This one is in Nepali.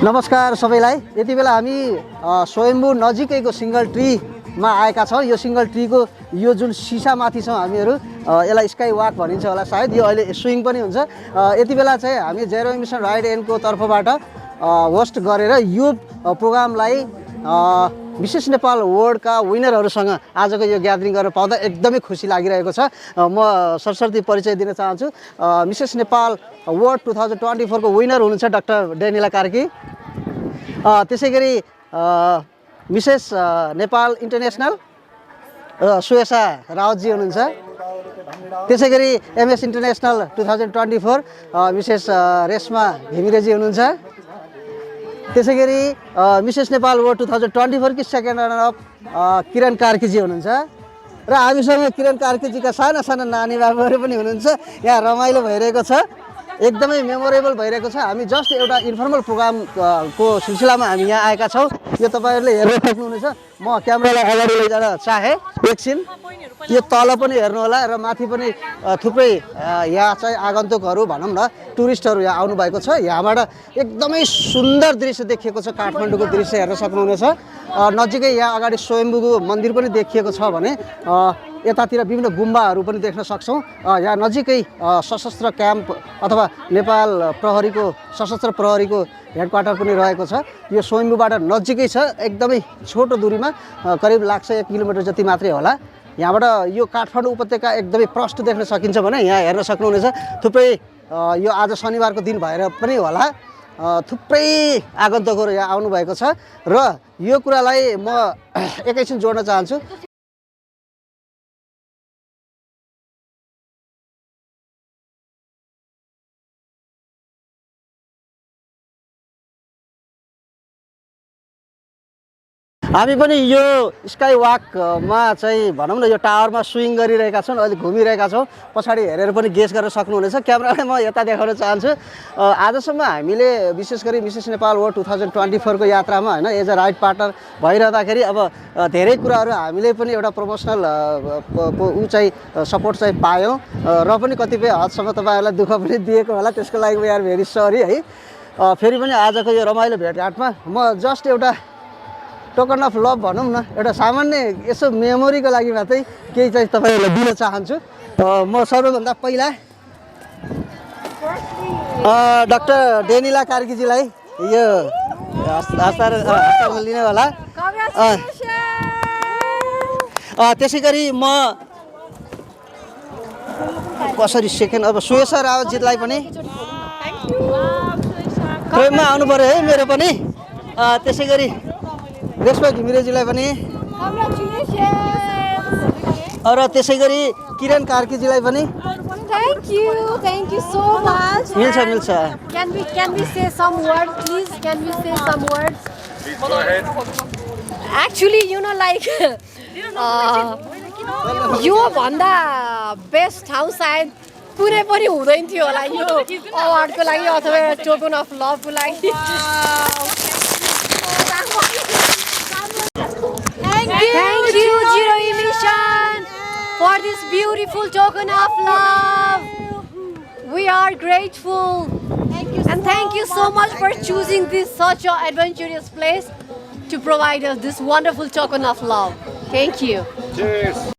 नमस्कार सबैलाई। यति बेला हामी स्वयम्भू नजिकैको सिंगल ट्रीमा आएका छौँ। यो सिंगल ट्रीको यो जुन सिसामाथि छौँ हामीहरू, यसलाई स्काई वाक भनिन्छ होला सायद। यो अहिले स्विङ पनि हुन्छ। यति बेला चाहिँ हामी जेरो इमिसन राइड एन्डको तर्फबाट होस्ट गरेर यो प्रोग्रामलाई विशेष नेपाल वर्ल्डका विनरहरूसँग आजको यो ग्यादरिङ गर्न पाउँदा एकदमै खुसी लागिरहेको छ। म सरस्वती परिचय दिन चाहन्छु। मिसेस नेपाल वर्ल्ड 2024 को विनर हुनुहुन्छ डाक्टर डेनिला कार्की। त्यसै गरी मिसेस नेपाल इन्टरनेसनल सुयसा रावतजी हुनुहुन्छ। त्यसै गरी एमएस इन्टरनेसनल 2024 मिसेस रेशमा घिमिरेजी हुनुहुन्छ। त्यसै गरी मिसेस नेपाल वर्ल्ड 2024 की सेकेन्ड रनर अप किरण कार्कीजी हुनुहुन्छ। र हामीसँग किरण कार्कीजीका साना साना नानी बाबुहरू पनि हुनुहुन्छ। यहाँ रमाइलो भइरहेको छ, एकदमै मेमोरेबल भइरहेको छ। हामी जस्ट एउटा इन्फर्मल प्रोग्रामको सिलसिलामा हामी यहाँ आएका छौँ। यो तपाईँहरूले हेर्न सक्नुहुनेछ। म क्यामेरालाई अगाडि लैजान चाहे एकछिन। यो तल पनि हेर्नु होला र माथि पनि थुप्रै यहाँ चाहिँ आगन्तुकहरू भनौँ न टुरिस्टहरू यहाँ आउनुभएको छ। यहाँबाट एकदमै सुन्दर दृश्य देखिएको छ। काठमाडौँको दृश्य हेर्न सक्नुहुनेछ। नजिकै यहाँ अगाडि स्वयम्भूको मन्दिर पनि देखिएको छ भने यतातिर विभिन्न गुम्बाहरू पनि देख्न सक्छौँ। यहाँ नजिकै सशस्त्र क्याम्प अथवा नेपाल प्रहरीको सशस्त्र प्रहरीको हेडक्वार्टर पनि रहेको छ। यो स्वयम्भूबाट नजिकै छ, एकदमै छोटो दूरीमा, करिब लाग्छ 1 किलोमिटर जति मात्रै होला। यहाँबाट यो काठमाडौँ उपत्यका एकदमै प्रष्ट देख्न सकिन्छ भने यहाँ हेर्न सक्नुहुनेछ। थुप्रै यो आज शनिबारको दिन भएर पनि होला, थुप्रै आगन्तुकहरू यहाँ आउनुभएको छ। र यो कुरालाई म एकैछिन जोड्न चाहन्छु। हामी पनि यो स्काई वाकमा चाहिँ भनौँ न यो टावरमा स्विङ गरिरहेका छौँ, अहिले घुमिरहेका छौँ। पछाडि हेरेर पनि गेस गर्न सक्नुहुनेछ। क्यामेरालाई म यता देखाउन चाहन्छु। आजसम्म हामीले विशेष गरी मिसेस नेपाल वर्ल्ड 2024 को यात्रामा होइन एज अ राइड पार्टनर भइरहँदाखेरि अब धेरै कुराहरू हामीले पनि एउटा प्रोमोसनल ऊ चाहिँ सपोर्ट चाहिँ पायौँ र पनि कतिपय हदसम्म तपाईँहरूलाई दुःख पनि दिएको होला। त्यसको लागि वी आर भेरी सरी है। फेरि पनि आजको यो रमाइलो भेटघाटमा म जस्ट एउटा टोकन अफ लभ भनौँ न, एउटा सामान्य यसो मेमोरीको लागि मात्रै केही चाहिँ तपाईँहरूलाई दिन चाहन्छु। म सबैभन्दा पहिला डाक्टर डेनिला कार्कीजीलाई यो हस्ताक्षर लिने होला। त्यसै गरी म कसरी सेकेन्ड अब सुयसा रावतजीलाई पनि फ्रेममा आउनु पऱ्यो है मेरो पनि। त्यसै गरी रेशमा घिमिरेजीलाई पनि र त्यसै गरी किरण कार्कीजीलाई पनि Thank you so much. मिल्छ। Can we say some words, please? Can we say some words? Go ahead. Actually, like यो भन्दा बेस्ट ठाउँ सायद कुनै पनि हुँदैन थियो होला यो अवार्डको लागि अथवा टोकन अफ लभको लागि। Thank you, Zero Emission, for this beautiful token of love. We are grateful. And thank you so much for choosing this such an adventurous place to provide us this wonderful token of love. Thank you. Cheers.